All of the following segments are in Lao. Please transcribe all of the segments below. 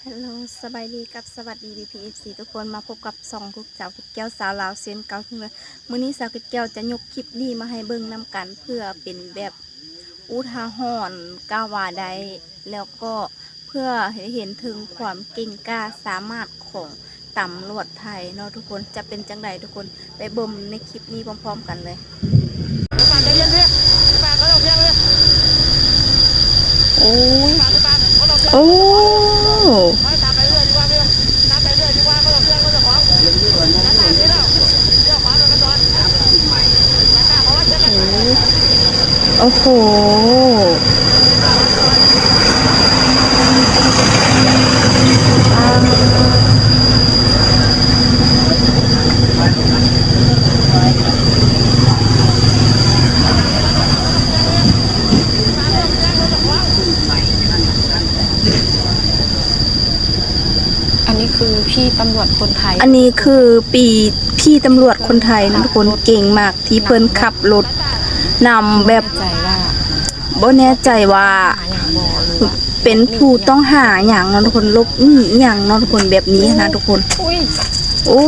ຮັລໂຫຼ ສະບາຍດີກັບສະຫວັດດີ ພີ່ໆ ເອັຟຊີ ທຸກຄົນ ມາພົບກັບຊ່ອງລູກສາວເກັດແກ້ວ ສາວລາວເຊັ່ນເກົ່າເຊັ່ນເດີມ. ມື້ນີ້ສາວເກັດແກ້ວຈະຍົກຄລິບນີ້ມາໃຫ້ເບິ່ງນຳກັນ ເພື່ອເປັນແບບອຸທາຫອນກໍວ່າໄດ້ ແລ້ວກໍເພື່ອໃຫ້ເຫັນເຖິງຄວາມເກັ່ງກ້າສາມາດຂອງຕຳຫຼວດໄທເນາະທຸກຄົນ. ຈະເປັນຈັ່ງໃດທຸກຄົນ ໄປເບິ່ງໃນຄລິບນີ້ພ້ອມໆກັນເລີຍ. ໂອ້ຍ ໂອ້ ໂອ້ໂຫ. ອັນນີ້ຄືພີ່ຕຳຫຼວດຄົນໄທ ອັນນີ້ຄືພີ່ ພີ່ຕຳຫຼວດຄົນໄທນະທຸກຄົນ ເກັ່ງມາກທີ່ເພິ່ນຂັບລົດນຳແບບ ບໍ່ແນ່ໃຈວ່າເປັນຜູ້ຕ້ອງຫາຫຍັງເນາະທຸກຄົນ ຫຼົບໜີອີ່ຫຍັງເນາະທຸກຄົນ ແບບນີ້ຫັ້ນນະທຸກຄົນ. ໂອ້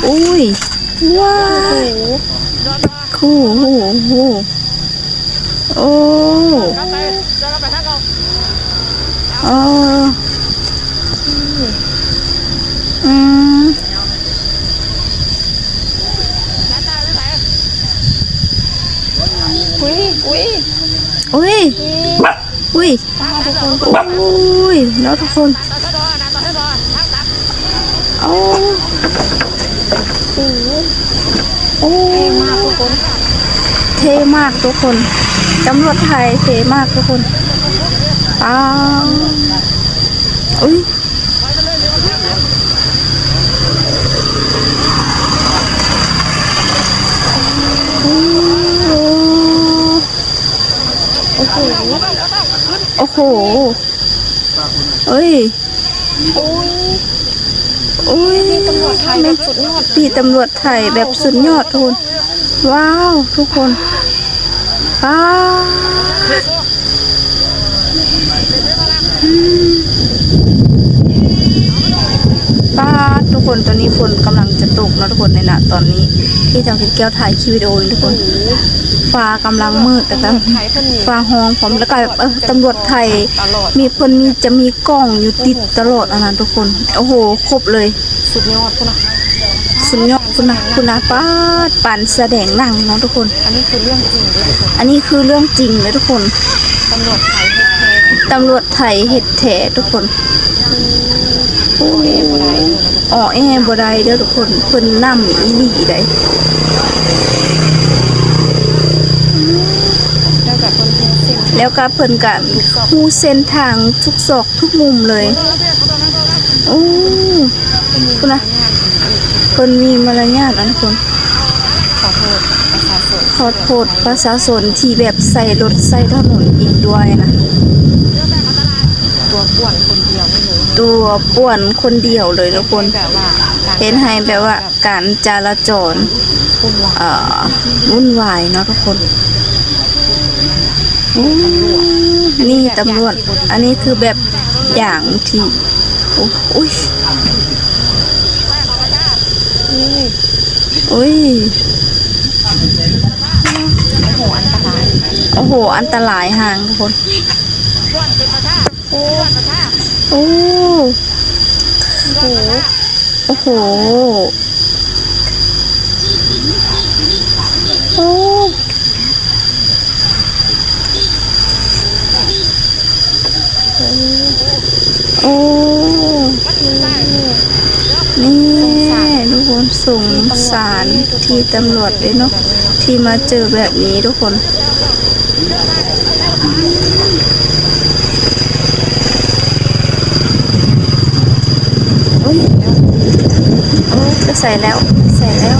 ໂອ້ຍ ວ້າຍ ໂອ້ໂຫ ໂອ້ ເອີ ອືມ ອຸ້ຍ ອຸ້ຍ ອຸ້ຍ ອຸ້ຍ ປ້າທຸກຄົນ ໂອ້ຍ ເນາະທຸກຄົນ. ໂອ້ ໂອ້ ເທ່ມາກທຸກຄົນ ເທ່ມາກທຸກຄົນ ຕຳຫຼວດໄທເທ່ມາກທຸກຄົນ. ປ້າ ອຸ້ຍ ໂອ້ ໂອ້ໂຫ ໂອ້ໂຫ ເອີຍ ໂອ້ຍ ໂອ້ຍ ພີ່ຕຳຫຼວດໄທແບບສຸດຍອດ ພີ່ຕຳຫຼວດໄທແບບສຸດຍອດທຸກຄົນ. ວ້າວ ທຸກຄົນ ປ້າ ອືມ ປ້າ ທຸກຄົນ ຕອນນີ້ຝົນກຳລັງຈະຕົກເນາະທຸກຄົນ ໃນນະຕອນນີ້ ທີ່ທາງເກັດແກ້ວຖ່າຍຄລິບວິດີໂອນີ້ທຸກຄົນ ຟ້າກຳລັງມືດ ແລ້ວກໍຟ້າຮ້ອງພ້ອມ ແລ້ວກໍ ເອີ ຕຳຫຼວດໄທ ມີ ເພິ່ນມີ ຈະມີກ້ອງຢູ່ຕິດຕະຫຼອດອັນນັ້ນທຸກຄົນ. ໂອ້ໂຫ ຄົບເລີຍ ສຸດຍອດພຸ້ນນະ ສຸດຍອດພຸ້ນນະ ພຸ້ນນະ ປາດ ປານສະແດງໜັງເນາະທຸກຄົນ. ອັນນີ້ຄືເລື່ອງຈິງເດີທຸກຄົນ ອັນນີ້ຄືເລື່ອງຈິງເດີທຸກຄົນ ຕຳຫຼວດໄທເຮັດແທ້ ຕຳຫຼວດໄທເຮັດແທ້ທຸກຄົນ. ໂອ້ ອໍແອບໍ່ໄດ້ເດີທຸກຄົນ ເພິ່ນນຳອີ່ຫຼີໃດ໋ ແລ້ວກໍເພິ່ນຮູ້ເສັ້ນ ແລ້ວກໍເພິ່ນກໍຮູ້ເສັ້ນທາງທຸກຊອກ ທຸກມຸມເລີຍ. ໂອ້ ພຸ້ນນະ ເພິ່ນມີມາລະຍາດອັນຄົນ ຂໍໂທດປະຊາຊົນ ຂໍໂທດປະຊາຊົນທີ່ແບບໃຊ້ລົດໃຊ້ຖະໜົນອີກດ້ວຍນະ ຕົວປ່ວນຄົນດຽວນີ້ເລີຍ ຕົວປ່ວນຄົນດຽວເລີຍທຸກຄົນ ເຮັດໃຫ້ແບບວ່າ ເຮັດໃຫ້ແບບວ່າ ການຈະລາຈອນ ວຸ່ນວາຍ ເອີ ວຸ່ນວາຍເນາະທຸກຄົນ. ໂອ້ ນີ້ຕຳຫຼວດ ອັນນີ້ຄືແບບຢ່າງທີ່ ໂອ້ ໂອ້ຍ ໂອ້ຍ ໂອ້ໂຫ ອັນຕະລາຍ ໂອ້ໂຫ ອັນຕະລາຍແຮງທຸກຄົນ. ໂອ້ ໂອ້ ໂອ້ໂຫ ໂອ້ໂຫ ໂອ້ ໂອ້ ນີ້ ນີ້ທຸກຄົນ ສົງສານທີ່ຕຳຫຼວດເດ້ເນາະ ທີ່ມາເຈີແບບນີ້ທຸກຄົນ. ໂອ້ຍ ໂອ້ຍ ໄປໃສແລ້ວ ໄປໃສແລ້ວ.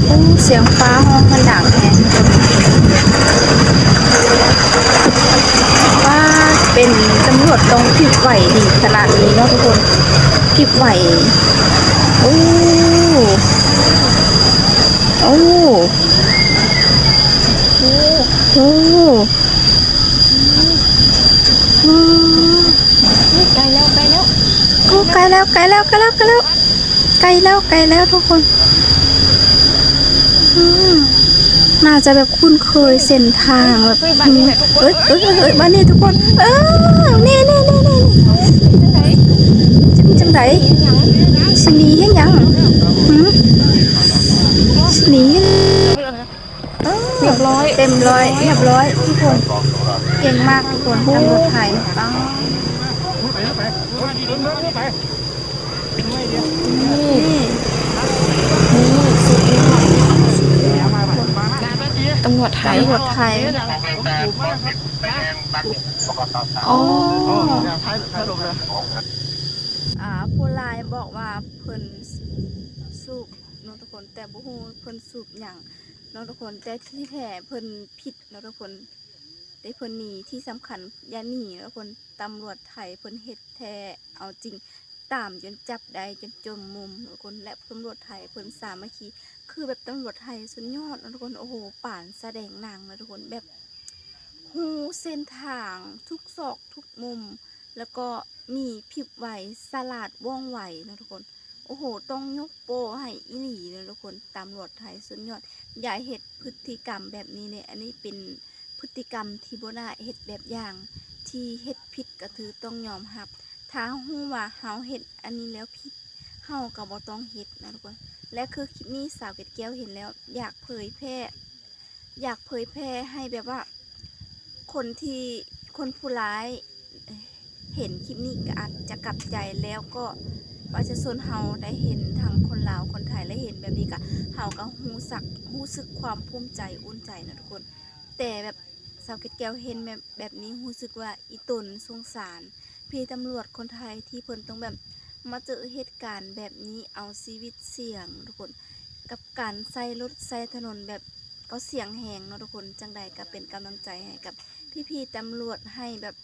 ໂອ້ ສຽງຟ້າຮ້ອງມັນດັງແຮງ. ປ້າ ເປັນຕຳຫຼວດຕ້ອງຄິດໄວດີຂະໜາດນີ້ເນາະທຸກຄົນ ຄິດໄວ. ໂອ້ ໂອ້ ໂອ້ ໂອ້ ໃກ້ແລ້ວ ໃກ້ແລ້ວ. ໃກ້ແລ້ວ ໃກ້ແລ້ວ ໃກ້ແລ້ວ ໃກ້ແລ້ວ ໃກ້ແລ້ວ ໃກ້ແລ້ວທຸກຄົນ. ອືມ ໜ້າຈະແບບຄຸ້ນເຄີຍເສັ້ນທາງແບບ ເອີຍ ເອີຍ ເອີຍ ເອີຍ ບາດນີ້ທຸກຄົນ ເອີ ນີ້ ນີ້ ນີ້ ນີ້ ຈັ່ງ ຈັ່ງໃດ ຊິໜີເຮັດຫຍັງ ຫື ຊິໜີ ຮຽບຮ້ອຍ ເຕັມຮ້ອຍ ຮຽບຮ້ອຍທຸກຄົນ. ເກັ່ງມາກທຸກຄົນ ຕຳຫຼວດໄທ. ປ້າ ນີ້ ນີ້ ຕຳຫຼວດໄທ ຕຳຫຼວດໄທ. ອໍ ອ່າ ຜູ້ລາຍບອກວ່າເພິ່ນສູບເນາະທຸກຄົນ ແຕ່ບໍ່ຮູ້ເພິ່ນສູບຫຍັງເນາະທຸກຄົນ ແຕ່ທີ່ແທ້ເພິ່ນຜິດເນາະທຸກຄົນ ແຕ່ເພິ່ນໜີ. ທີ່ສຳຄັນຢ່າໜີເນາະທຸກຄົນ ຕຳຫຼວດໄທເພິ່ນເຮັດແທ້ເອົາຈິງ ຕາມຈົນຈັບໄດ້ຈົນຈົນມຸມເນາະທຸກຄົນ ແລະ ຕຳຫຼວດໄທເພິ່ນສາມັກຄີ ຄືແບບຕຳຫຼວດໄທສຸດຍອດເນາະທຸກຄົນ. ໂອ້ໂຫ ປານສະແດງໜັງເນາະທຸກຄົນ ແບບຮູ້ເສັ້ນທາງທຸກຊອກທຸກມຸມ ແລ້ວກໍມີພິບໄວ ສະຫຼາດ ວ່ອງໄວເນາະທຸກຄົນ. ໂອ້ໂຫ ຕ້ອງຍົກໂປ້ໃຫ້ອີ່ຫຼີເນາະທຸກຄົນ ຕຳຫຼວດໄທສຸດຍອດ ຢ່າເຮັດພຶດຕິກຳແບບນີ້ເດ້. ອັນນີ້ເປັນພຶດຕິກຳທີ່ບໍ່ໜ້າເຮັດແບບຢ່າງ ທີ່ເຮັດຜິດກໍຄືຕ້ອງຍອມຮັບ ຖ້າເຮົາຮູ້ວ່າເຮົາເຮັດອັນນີ້ແລ້ວຜິດ ເຮົາກໍບໍ່ຕ້ອງເຮັດເນາະທຸກຄົນ. ແລະ ຄືຄລິບນີ້ສາວເກັດແກ້ວເຫັນແລ້ວ ຢາກເຜີຍແຜ່ ຢາກເຜີຍແຜ່ໃຫ້ແບບວ່າ ຄົນທີ່ ຄົນຜູ້ຮ້າຍເຫັນຄລິບນີ້ກໍອາດຈະກັບໃຈ ແລ້ວກໍປະຊາຊົນເຮົາໄດ້ເຫັນ ທັງຄົນລາວຄົນໄທ ໄດ້ເຫັນແບບນີ້ກໍ ເຮົາກໍຮູ້ສັກ ຮູ້ສຶກຄວາມພູມໃຈອຸ່ນໃຈເນາະທຸກຄົນ. ແຕ່ແບບສາວເກັດແກ້ວເຫັນແບບ ແບບນີ້ຮູ້ສຶກວ່າອີ່ຕົນສົງສານ ພີ່ຕຳຫຼວດຄົນໄທທີ່ເພິ່ນຕ້ອງແບບມາເຈີເຫດການແບບນີ້ ເອົາຊີວິດສ່ຽງທຸກຄົນ ກັບການໃຊ້ລົດໃຊ້ຖະໜົນແບບກໍສ່ຽງແຮງເນາະທຸກຄົນ. ຈັ່ງໃດກໍເປັນກຳລັງໃຈໃຫ້ກັບພີ່ໆຕຳຫຼວດ ໃຫ້ແບບ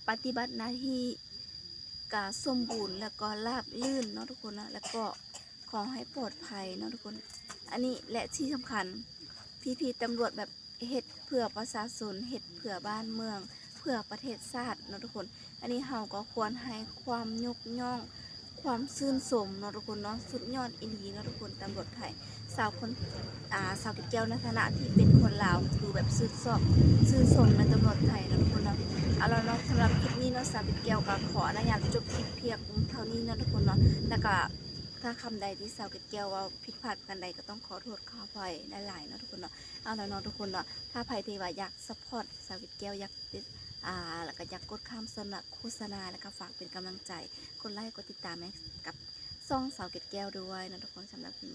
ປະຕິບັດໜ້າທີ່ກະສົມບູນ ແລ້ວກໍລາບລື່ນເນາະທຸກຄົນເນາະ ແລ້ວກໍຂໍໃຫ້ປອດໄພເນາະທຸກຄົນ. ອັນນີ້ແຫຼະທີ່ສຳຄັນ ພີ່ໆຕຳຫຼວດແບບ ເຮັດເພື່ອປະຊາຊົນ ເຮັດເພື່ອບ້ານເມືອງ ເພື່ອປະເທດຊາດເນາະທຸກຄົນ. ອັນນີ້ເຮົາກໍຄວນໃຫ້ຄວາມຍົກຍ້ອງ ຄວາມຊື່ນຊົມເນາະທຸກຄົນເນາະ ສຸດຍອດອີ່ຫຼີເນາະທຸກຄົນ. ຕຳຫຼວດໄທ ສາວຄົນ ອ່າ ສາວເກັດແກ້ວໃນຖານະທີ່ເປັນຄົນລາວ ຄືແບບຊື່ນຊອບ ຊື່ນຊົມໃນຕຳຫຼວດໄທເນາະທຸກຄົນເນາະ. ເອົາລະເນາະ ສຳລັບຄລິບນີ້ເນາະ ສາວເກັດແກ້ວກໍຂໍອະນຸຍາດຈົບຄລິບພຽງເທົ່ານີ້ເນາະທຸກຄົນເນາະ. ແລ້ວກໍ ຖ້າຄຳໃດທີ່ສາວເກັດແກ້ວເວົ້າຜິດພາດປະການໃດ ກໍຕ້ອງຂໍໂທດຂໍອະໄພຫຼາຍໆເນາະທຸກຄົນເນາະ. ເອົາລະເນາະທຸກຄົນເນາະ ຖ້າໃຜທີ່ວ່າຢາກຊັບພອດສາວເກັດແກ້ວ ຢາກຕິດ ອ່າ ແລ້ວກໍຢາກກົດຂ້າມໂຄສະນາ ແລ້ວກໍຝາກເປັນກຳລັງໃຈ ກົດໄລກົດຕິດຕາມໃຫ້ກັບຊ່ອງສາວເກັດແກ້ວດ້ວຍເນາະທຸກຄົນ. ສຳລັບຄລິບນີ້